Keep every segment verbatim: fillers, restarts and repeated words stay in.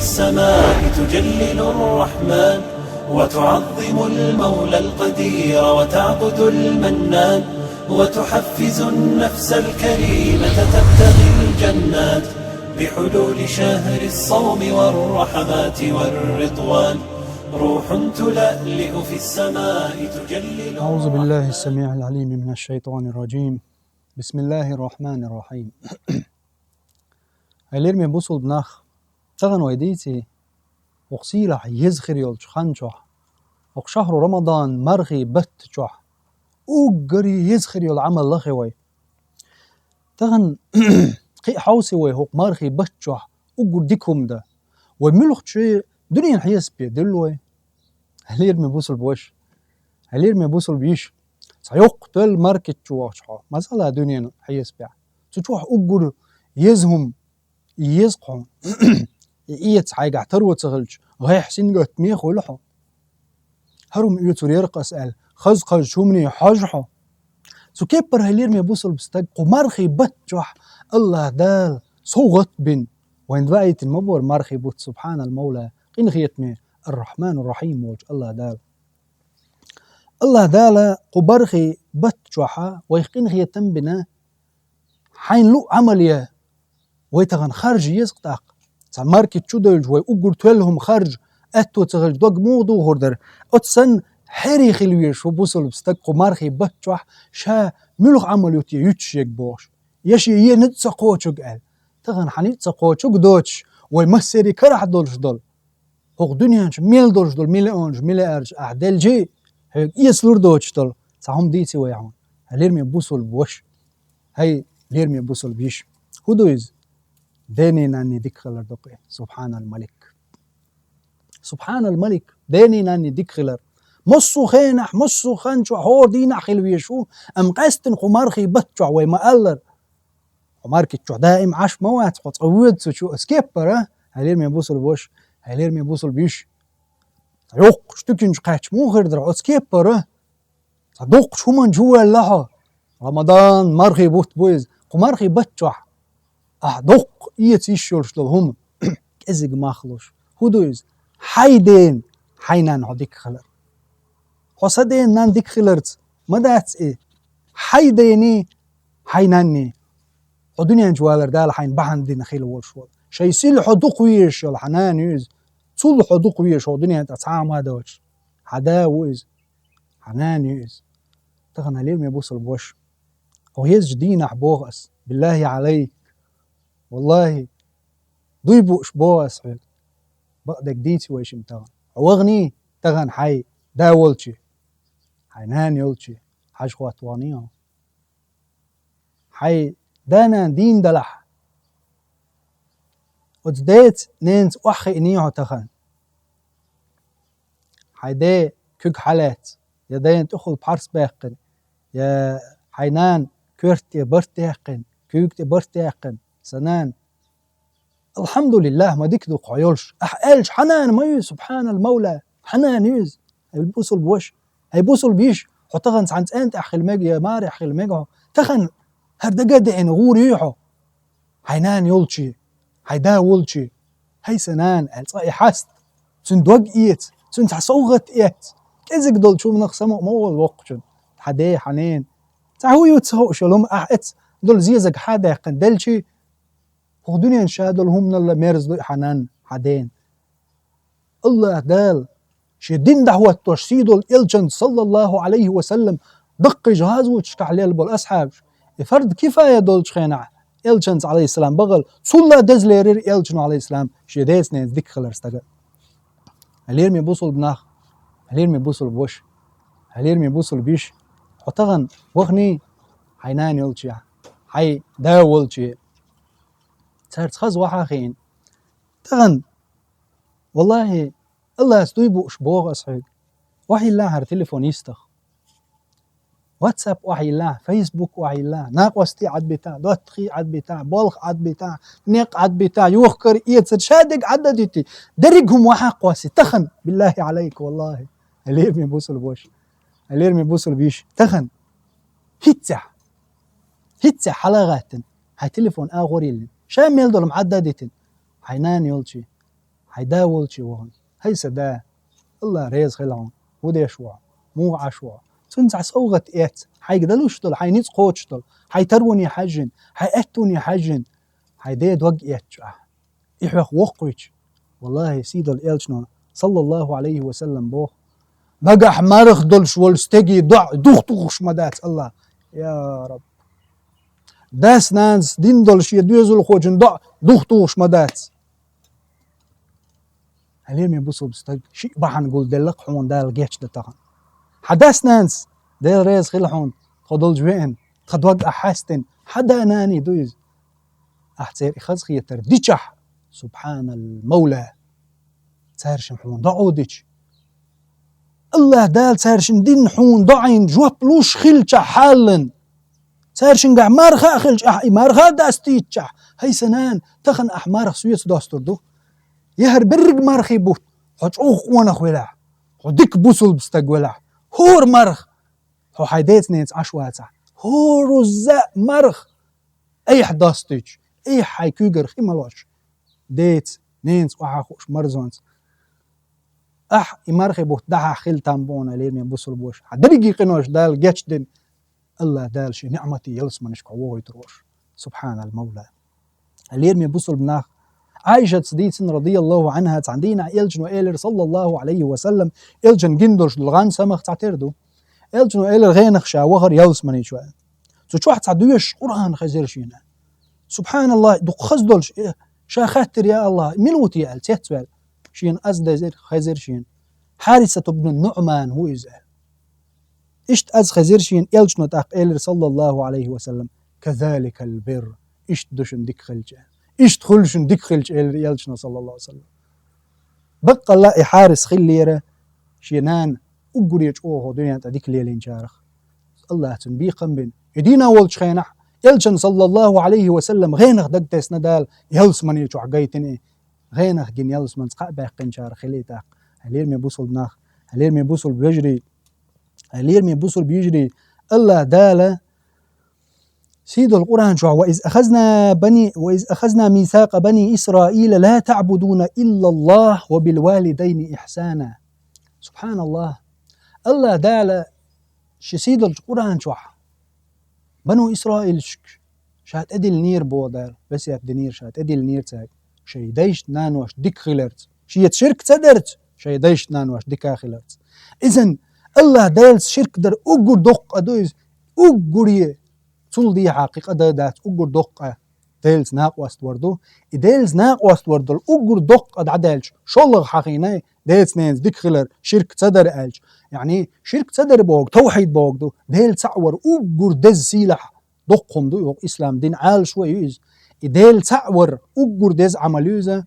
السماء تجلل الرحمن، وتعظم المولى القدير، وتعبد المنان، وتحفز النفس الكريمة تبتغي الجنات، بحلول شهر الصوم والرحمات والرضوان، روح تلألئ في السماء تجلل. أعوذ بالله السميع العليم من الشيطان الرجيم. بسم الله الرحمن الرحيم. Хьалераме бусулба нах, тахан вай дийци, хӀокху сийлахь еза хир йолчу хан чохь, хӀокху шахьру Рамадан мархи батта чохь, уггаре еза хир йолу Ӏамал лахи вай. Тахан кхин а хьовси вай хӀокху мархи батта чохь уггар дика хӀума дан. Вай муьлххачу дуьненан хьесапе дуьллу вай. Хьалераме бусулба ваша, хьалераме бусулба йиша, цхьа йоккха тоьлла маркет чу вахча хьо, масала, дуьненан хьесапехь, цу чохь уггар еза хӀума, и еза кхуьн, и эца хьайгахь таро ца хилча, гӀехь сингаттаме хуьлу хьо. ХӀара хӀума оьцур яра-кх ас аьлла, хаза-хазачу хӀумане хьожу хьо. Цу кеппара, хьалераме бусулба стаг, кху мархи батта чохь АллахӀ Дала совгӀат бина, вайн дуьйцина ма бора мархи бутт, субхьанал Мавла, къинхетаме, ар-Рахьманур-Рахьим волчу АллахӀ Дала. АллахӀ Дала кху мархи батта чохь вайх къинхетам бина, хьайна луъу Ӏамал ян, вай тахана харжа еза-кх тӀаккха. Цхьа маркет чу девлча, вай уггар тоьлла хӀума харжа аьтто ца хилча, дог муха духур дара? Оцу санна хьерий хила везаш ву бусулба стаг кху мархи батта чохь, ша муьлха Ӏамал ю те юьтуш ерг бохуш, я шен ен ницкъ ца кхочург аьлла. Тахана хьан ницкъ ца кхочург доцуш, вай массеран карахь долуш долу хӀокху дуьнен чу мел долуш долу миллионаш, миллиардаш ахь делчи, хьоьга эцалур доцуш долу цхьа хӀума дийци вай хьуна, хьалераме бусулба ваша, хьалераме бусулба йиша. ХӀун ду иза? Дени-нанни дика хилар ду-кх и, субхьанал Малик. Субхьанал Малик, дени-нанни дика хилар. Массо а хенахь, массо а хан чохь, хӀора дийнахь хила везаш ву, амма къаьсттина кху мархи батта чохь вай ма-аллара. Хьо маркет чохь даим Ӏаш ма вац хьо, цкъа воьду цу чу, оцу кеппара, хьалераме бусулба ваша, хьалераме бусулба йиша. Йоккхачу туькин чу кхаьчча муха хир дара хьо оцу кеппара? Цхьа доккхачу хӀуманна чу ваьлла хьо. Рамадан мархи бутт бу иза. Кху мархи батта чохь ахь доккха эца йиш йолуш долу хӀума, кӀезиг мах луш. ХӀун ду иза? Хьайн ден, хьайн нанна хьо дика хилар. Хьо сан ден, нанна дика хиларца ма дац и. Хьайн дени, хьайн нанни, хьо дуьнен чу валар Дала хьайна бахьана дина хила волуш волу. Шайн сийлахь хьо дукха везаш йолу хьан нана ю иза. Цул хьо дукха везаш хьо дуьнен тӀе цхьа а ма доцуш. Хьан да ву иза. Хьан нана ю иза. Тахана, хьалераме бусулба ваша, хьо езачу дийнахь боху ас, биллахи Ӏалайк, валлахи, дуй бууш боху ас хьоьга, бакъдерг дийци вайшимма тахана. Хьо ваханий тахана хьайн да волчу, хьайн нана йолчу хьажа хӀотта ваханий хьо. Хьайн да-нана дийна делахь, оцу деца, ненаца охьахиъний хьо тахана? Хьайн ден куьг хьалаьцна, я дена тӀехула пхьарс баьккхина, я хьайн нана коьрта тӀе барт яьккхина, куьйга тӀе барт яьккхина, сан нана. Алхьамдулиллах, ма дика ду-кх хьо йолуш. Ахь аьлча, хьан нана ма ю, субхьанал Мавла, хьан нана ю иза. Хьай бусулба ваша, хьай бусулба йиша, хьо тахана цхьана цӀенна тӀехь хила мега я марехь хила мега хьо. Тахана хӀара дага а деана гӀур юй хьо? Хьайн нана йолчу, хьайн да волчу, хьай сан нана аьлла, цкъа и хьаста, цуьнан дог эца, цуьнан цхьа совгӀат эцна, кӀезиг долчу хӀуманах самукъа ма гӀо воккхачун, хьан ден, хьан ненан. Цхьа хӀун ю ца хууш йолу хӀума ахь эцна долу зезаг хьа а даьккхина делчи, хӀокху дуьненан ша долу хӀуманалла мерза ду и хьан нанна, хьан дена. АллахӀ Дала шен дин дӀахӀоттош сий долу элчанца, саллаллаху Ӏалайхи ва саллам, даккхийчу гӀазоташкахь лелла болу асхьабаш, и фард кифая долчу хенахь, элчанца, Ӏалайхиссалам, бахала, цулла деза лерира элчано, Ӏалайхиссалам, шен деца-ненаца дика хилар стага. Хьалераме бусулба нах, хьалераме бусулба ваша, хьалераме бусулба йиша, хьо тахана ваханий хьайн нана йолчу, хьайн да волчу, цаьрца хаза ваха а хиъна. Тахана, валлахи, АллахӀаца дуй бууш боху ас хьоьга, охьайиллахьара телефон йистах. WhatsApp охьайиллахь, Facebook охьайиллахь, накъостий Ӏадбитахь, доттагӀий Ӏадбитахь, болх Ӏадбитахь, некъ Ӏадбитахь, юхакара эцар, ша дерг Ӏаддитий, дерриг хӀума ваха а кхосси, тахана, биллахи Ӏалайк, валлахи, хьалераме бусулба ваша, хьалераме бусулба йиша, тахана, хӀинццехь, хӀинццехь хьала а гӀаьттина, хьайн телефон агӀор йиллина, ша мел долу хӀума Ӏаддитина, хьайн нана йолчу, Хьайн да волчу вахана. ХӀай сан да, АллахӀ реза хила хьуна, хӀун деш ву хьо, муха Ӏаш ву хьо. Цуьнан цхьа совгӀат эц, хьайга далуш долу, хьайн ницкъ кхочуш долу, хьайн тароне хьаьжжина, хьайн аьттоне хьаьжжина, хьайн ден дог эцча ахь. И хьох воккхуьйтуш. ВаллахӀи, сийдолу элчано, саллаллаху Ӏалайхи ва саллам, боху: «Багахь марха долуш волу стеган доӀа духтухуш ма дац АллахӀ». Я Раб! Дас-нанас дина долу шен доьзалхочун доӀа духтухуш ма дац. Хьале, ме бусулба стаг, шиъ бахьана гулделла-кх хьуна Дала гечдан тахана. Хьан дас-нанас, Дела реза хила хьуна, тхо долчу веана, тхан дог ахь хьаьстина, хьан да-наний ду иза. Ахь церан и хазахетар дичахь, субхьанал мавла, цаьршинна хьуна доӀа дича, АллахӀ Дала цаьршинна дина хьуна доӀийн жоп луш хилчахь хьаллан, цаьршингахь марха а хилча, ахь и марха а дастийтчахь, хӀай сан нана, тахана ахь марха соьца достур ду. Я хӀара берриг мархий бутт, хьо чӀогӀа къонах велахь, хьо дика бусулба стаг велахь, хӀора марха, хьо хьайн деца-ненаца Ӏаш вацахь, хӀорзза марха айхьа достуьйтуш, айхьа хьайн куьйгара хи малош, деца, ненаца охьа хууш марзонца. Ахь и мархий бутт дахьа хила там бу хьуна, лераме бусулба ваша. Хьан дерриге къинош Дала гечдина, АллахӀ Дала шен ниӀматийн ялсаманашка хьо вохуьйтур волуш. Субхьанал мавла. Лераме бусулба нах, Ӏайшатас дийцина, радияллаху Ӏанха, цхьана дийнахь элчано элира, саллаллаху Ӏалайхи ва саллам, элчанна гина долуш долу гӀан самах цхьатера ду. Элчано элира, гӀенах ша вахара ялсамани чу. Цу чохь цхьа доьшуш Къуръан хезира шена. СубхьаналлахӀ, дукха хаза долуш, э, ша хаьттира: «Я АллахӀ, мила ву те?» аьлла, цецваьлла. Шена аз дезира, хезира шена. Хьарисат ибн Нуъман ву иза аьлла. Иштта аз хезира шена, элчано тӀаккха элира, саллаллаху Ӏалайхи ва саллам: «Казаликал бирр». Иштта ду шуна дика хилча. Иштта хуьлу шуна дика хилча, элира элчано, саллаллаху Ӏалайхи ва саллам. Баккъалла и Хьарис хиллера шен нана уггаре чӀогӀа дуьнен тӀе дика лелийначарах. АллахӀа цунна бекхам бина. И дийнахь волчу хенахь, элчанна, саллаллаху Ӏалайхи ва саллам, гӀенах дагтесна Дала ялсамани чохь гайтина и. ГӀенах гина ялсаманца кхаъ баьккхинчарах хили тӀаккха. Хьалераме бусулба нах, хьалераме бусулба вежарий, хьалераме бусулба йижарий, АллахӀ Дала сийдолу Къуръан чохь: «Ва из ахазна бани, ва из ахазна мисакъа бани Исраила ла таъбудуна иллаллахӀ ва бил валидайни ихсана». СубхьаналлахӀ. АллахӀ Дала ши сийдолчу Къуръан чохь бану Исраилшка ша тӀедиллинера боху Дала, весет динера ша тӀедиллинера цаьрга, шайн дайшна-наношна дика хиларца, шеца ширк ца дарца, шайн дайшна-наношна дика хиларца. Изан АллахӀ Делаца ширк дар уггар доккха къа ду иза, уггаре, цул дехьа кхин къа дан дац, уггар доккха къа Делаца накъост вар ду. И Делаца накъост вар долу уггар доккха къа дӀадаьлча, шолгӀа хьахийна, деца-ненаца дика хилар, ширк ца дар аьлча. Яъни, ширк ца дар боху, тавхьид боху ду, Дела цхьаъ вар уггар деза сийлахь доккха хӀума ду, йоху ислам дин Ӏалашо а ю иза. И Дела цхьаъ вар уггар деза Ӏамал ю иза.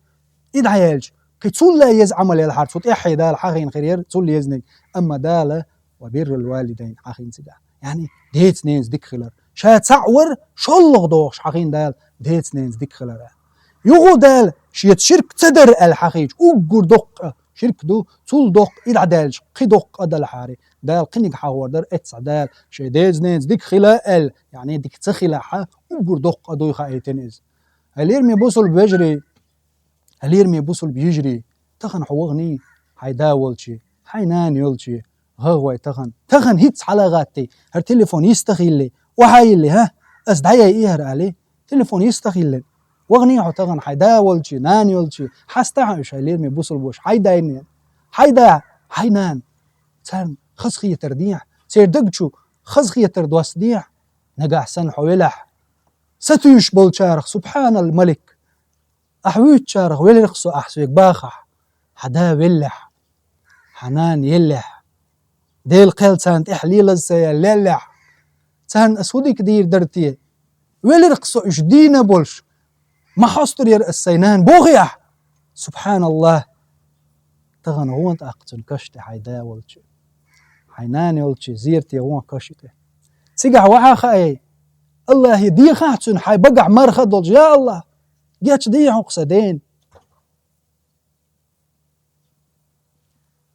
И дӀаяьлча, кхин цул а еза Ӏамал елахьара, цу тӀаьххье Дала хьахийна хир яра цул езниг. Амма Дала: «Ва биррул валидайн» хьахийна цигахь. Яъни, деца-ненаца дика хилар. Ша цхьаъ вар, шолгӀа дохуш хьахийна Дала деца-ненаца дика хилар. Юха Дала шеца ширк ца дар аьлла хьахийча, уггар доккха ширк ду, цул доккха и дӀадаьлча, кхин доккха къа далахьара. Дала кхиниг хьахор дара, эццахь Дала шайн деца-ненаца дика хила аьлла, яъни дика ца хилахь, уггар доккха къа дуй хаийтина иза. Хьалераме бусулба вежарий, хьалераме бусулба йижарий, тахана хьо ваханий, хьайн да волчу, хьайн нана йолчу, гӀагӀой тахана. Тахана хӀинцца хьала а гӀаттий, хӀара телефон йиста хилли, охьа а йилли, хӀа? Ас дӀаяйа и хӀара али, телефон йиста хилли. Ваханий хьо тахана хьайн да волчу, нана йолчу, хьаста хьан уьш, хьалераме бусулба ваша, хьайн дай-нана, хьайн да, хьайн нана. Царна хазахетар дехьа, церан даг чу хазахетар доссадехьа, нагахь санна хьо велахь, сатуьйсуш болчарах, субхьанал малик, ахь вуьйцучарах велира-кх со ахь соьга бахахь, хьан да веллехь, хьан нана еллехь, Делан кхел царна тӀехь лелаза ца яьлла леллехь, царна ас хӀун дика дийр дара те? Велира-кх со уьш дийна болуш, ма хьостур яра ас сайн нана бохий ахь? СубхьаналлахӀ! Тахана гӀо тӀаккха цуьнан каш тӀе хьайн да волчу, хьайн нана йолчу зерате гӀо каш тӀе. Цигахь вахьа хаий, АллахӀе дехахь цуьнан хьайн багахь марха а долуш: «Я АллахӀ, гечдехьа хӀокху сан дена».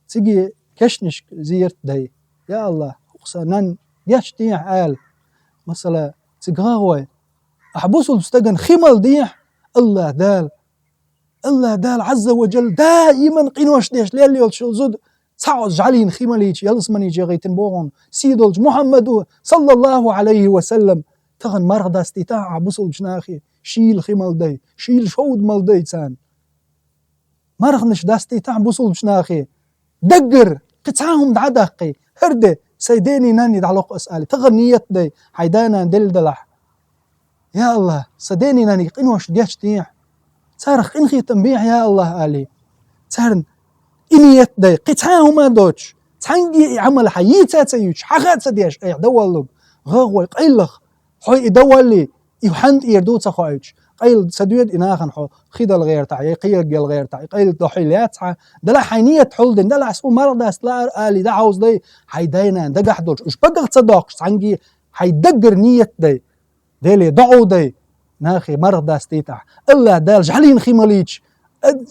Цига кешнашка зерат дай: «Я АллахӀ, хӀокху сан нанна гечдехьа», ала. Масала, цига гӀагӀой, ахь бусулба стагана хи мала дехьа, АллахӀ Дала АллахӀ Дала Ӏазза ва Джалла даиман къинош деш лелла йолчул зуда, цхьа оцу жӀалин хи малийча, ялсманийча яхийтина боху хьуна, сий долчу Мухьаммаду, саллаллаху Ӏалайхи ва саллам, тахана марха дастийтахьа ахь бусулбачу нахе, шийла хи мала дай, шийла шовда мала дай царна. Марханаш дастийтахьа бусулбачу нахе, даггара кхин цхьа а хӀума дӀа а даккхий, хӀара де, сайн дений нанний дӀалокху ас, али, тахана ният дай, хьайн да-нана делла делахь. Я АллахӀ, сан дений нанний къиношна гечдехьа, царах къинхетам бехьа, я АллахӀ, али. Царна и ният дай, кхин цхьа а хӀума а доцуш, цхьаьнгге а и Ӏамал хьан йийца а ца юьйцуш, хьаха а ца деш, айхьа дан воллуг, гӀагӀ вай къайлах, хьо и дан воллий, и хьанна тӀера ду ца хоуьйтуш, къайла ца доьду и нахана хьо хи дала гӀертахь, я кхин ерг яла гӀертахь, и къайла дохьийла яц хьан, делахь хьайн ният хьулдина, делахь суна марха даста лаара, али, дӀахьовзадай, хьайн да-нана дагахь долуш, уьш багах ца доккхуш цхьаьнгге, хьайн даггара ният дай, Деле доӀа дай, нахе марха дастийтахь, АллахӀ Дала жӀалин хи малийча,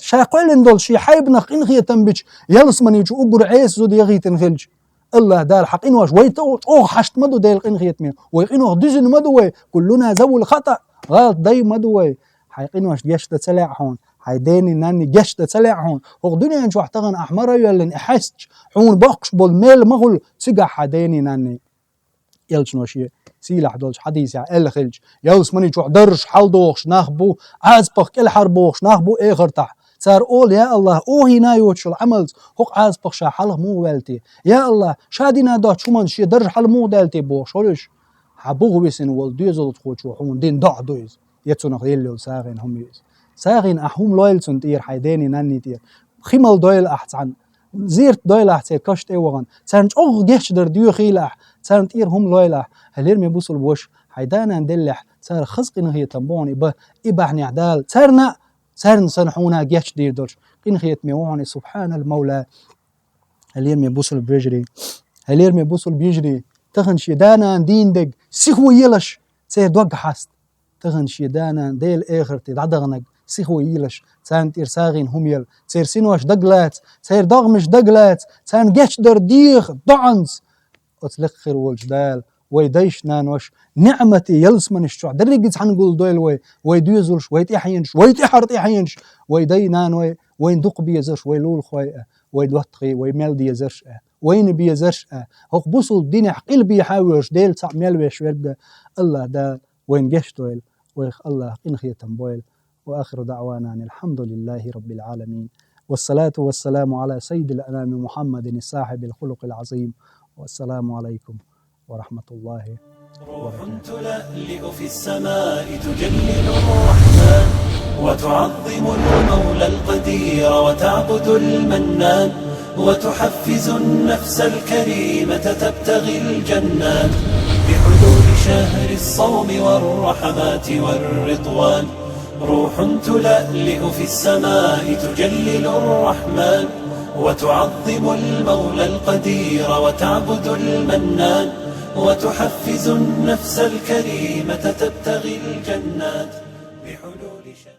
ша кхоьллина долу шен хьайбанах къинхетам бича, ялсманийчу уггар Ӏеса зуда яхийтина хилча, АллахӀ Дала хьан къинош вай тӀе чӀогӀа хьашт ма ду Делан къинхетаме, вай къинох дуьзина ма ду вай, куллуна завул хатӀа, гӀалат дай ма ду вай. Хьайн къинош гечдан ца лаьа хьуна, хьайн дений нанний гечдан ца лаьа хьуна, хӀокху дуьнен чохь тахана ахь мара а йоьллина и хьаьстча, хьуна боккхуш болу мел ма хуьлу цигахь хьан дений нанний. Элчано шен сийлахь долчу хьадисехь аьлла хилча, ялсмани чохь даржаш хьаладохуш нах бу, Ӏазапах кӀелхьарбохуш нах бу эхартахь. Цара олу: «Я АллахӀ, охийна йоцуш йолу Ӏамалца хӀокху Ӏазапах ша хьалха муха ваьлла те? Я АллахӀ, ша дина доцучу хӀуманца шен дарж хьала муха даьлла те?» – бохуш, олуш. Хьан буха висина волу доьзалхочо хьуна дина доӀа ду иза, я цунах елла йолу сагӀина хӀума ю иза. СагӀина ахь хӀума лойла цунна тӀера, хьайн дений нанний тӀера. Хи мала дойла ахь цхьаьна, зерат дойла ахь церан каш тӀе а вахана, царна чӀогӀа гечдар доьхийла ахь, царна тӀера хӀума лойла ахь. Хьалера ме бусулба ваша, хьайн да-нана деллехь, цара хаза къинхетам бу хьуна и бан, и бахьанехь Дала царна а, царна санна хьуна гечдийр долуш къинхетаме ву хьуна и, субхьанал мавла. Хьалера ме бусулба вежарий, хьалера ме бусулба йижарий, тахана шен да-нана дийна дерг сихо елаш, церан дог хьаста. Тахана шен да-нана Делан эхарте дӀадаханарг сихо йийлаш, царна тӀера сагӀина хӀума елла, церан синош дагалаца, церан догӀмаш дагалаца, царна гечдар деха доӀанца. Оцу лекха хир волчу Дала вай дайш-нанош ниӀмате ялсаманаш чохь дерриге цхьаьна гулдойла вай, вай доьзалш, вай тӀаьхьенаш, вай тӀаьхьара тӀаьхьенаш, вай дай-наной, вайна дукха безарш, вай лулахой а, вай доттагӀий, вай мел дезарш а, вайна безарш а, хӀокху бусулба динехь къилбехьа а воьрзуш, Дела цхьаъ мел веш верг а, АллахӀ Дала вайна гечдойла, вайх АллахӀа къинхетам бойла. وآخر دعوانا أن الحمد لله رب العالمين. والصلاة والسلام على سيد الأنام محمد صاحب الخلق العظيم. والسلام عليكم ورحمة الله وبركاته. روح تلألئ في السماء تجلل الرحمن، وتعظم المولى القدير وتعبد المنان، وتحفز النفس الكريمة تبتغي الجنات بحلول شهر الصوم والرحمات والرضوان. روح تلألئ في السماء تجلل الرحمن، وتعظم المولى القدير وتعبد المنان، وتحفز النفس الكريمة تبتغي الجنات بحلول شهر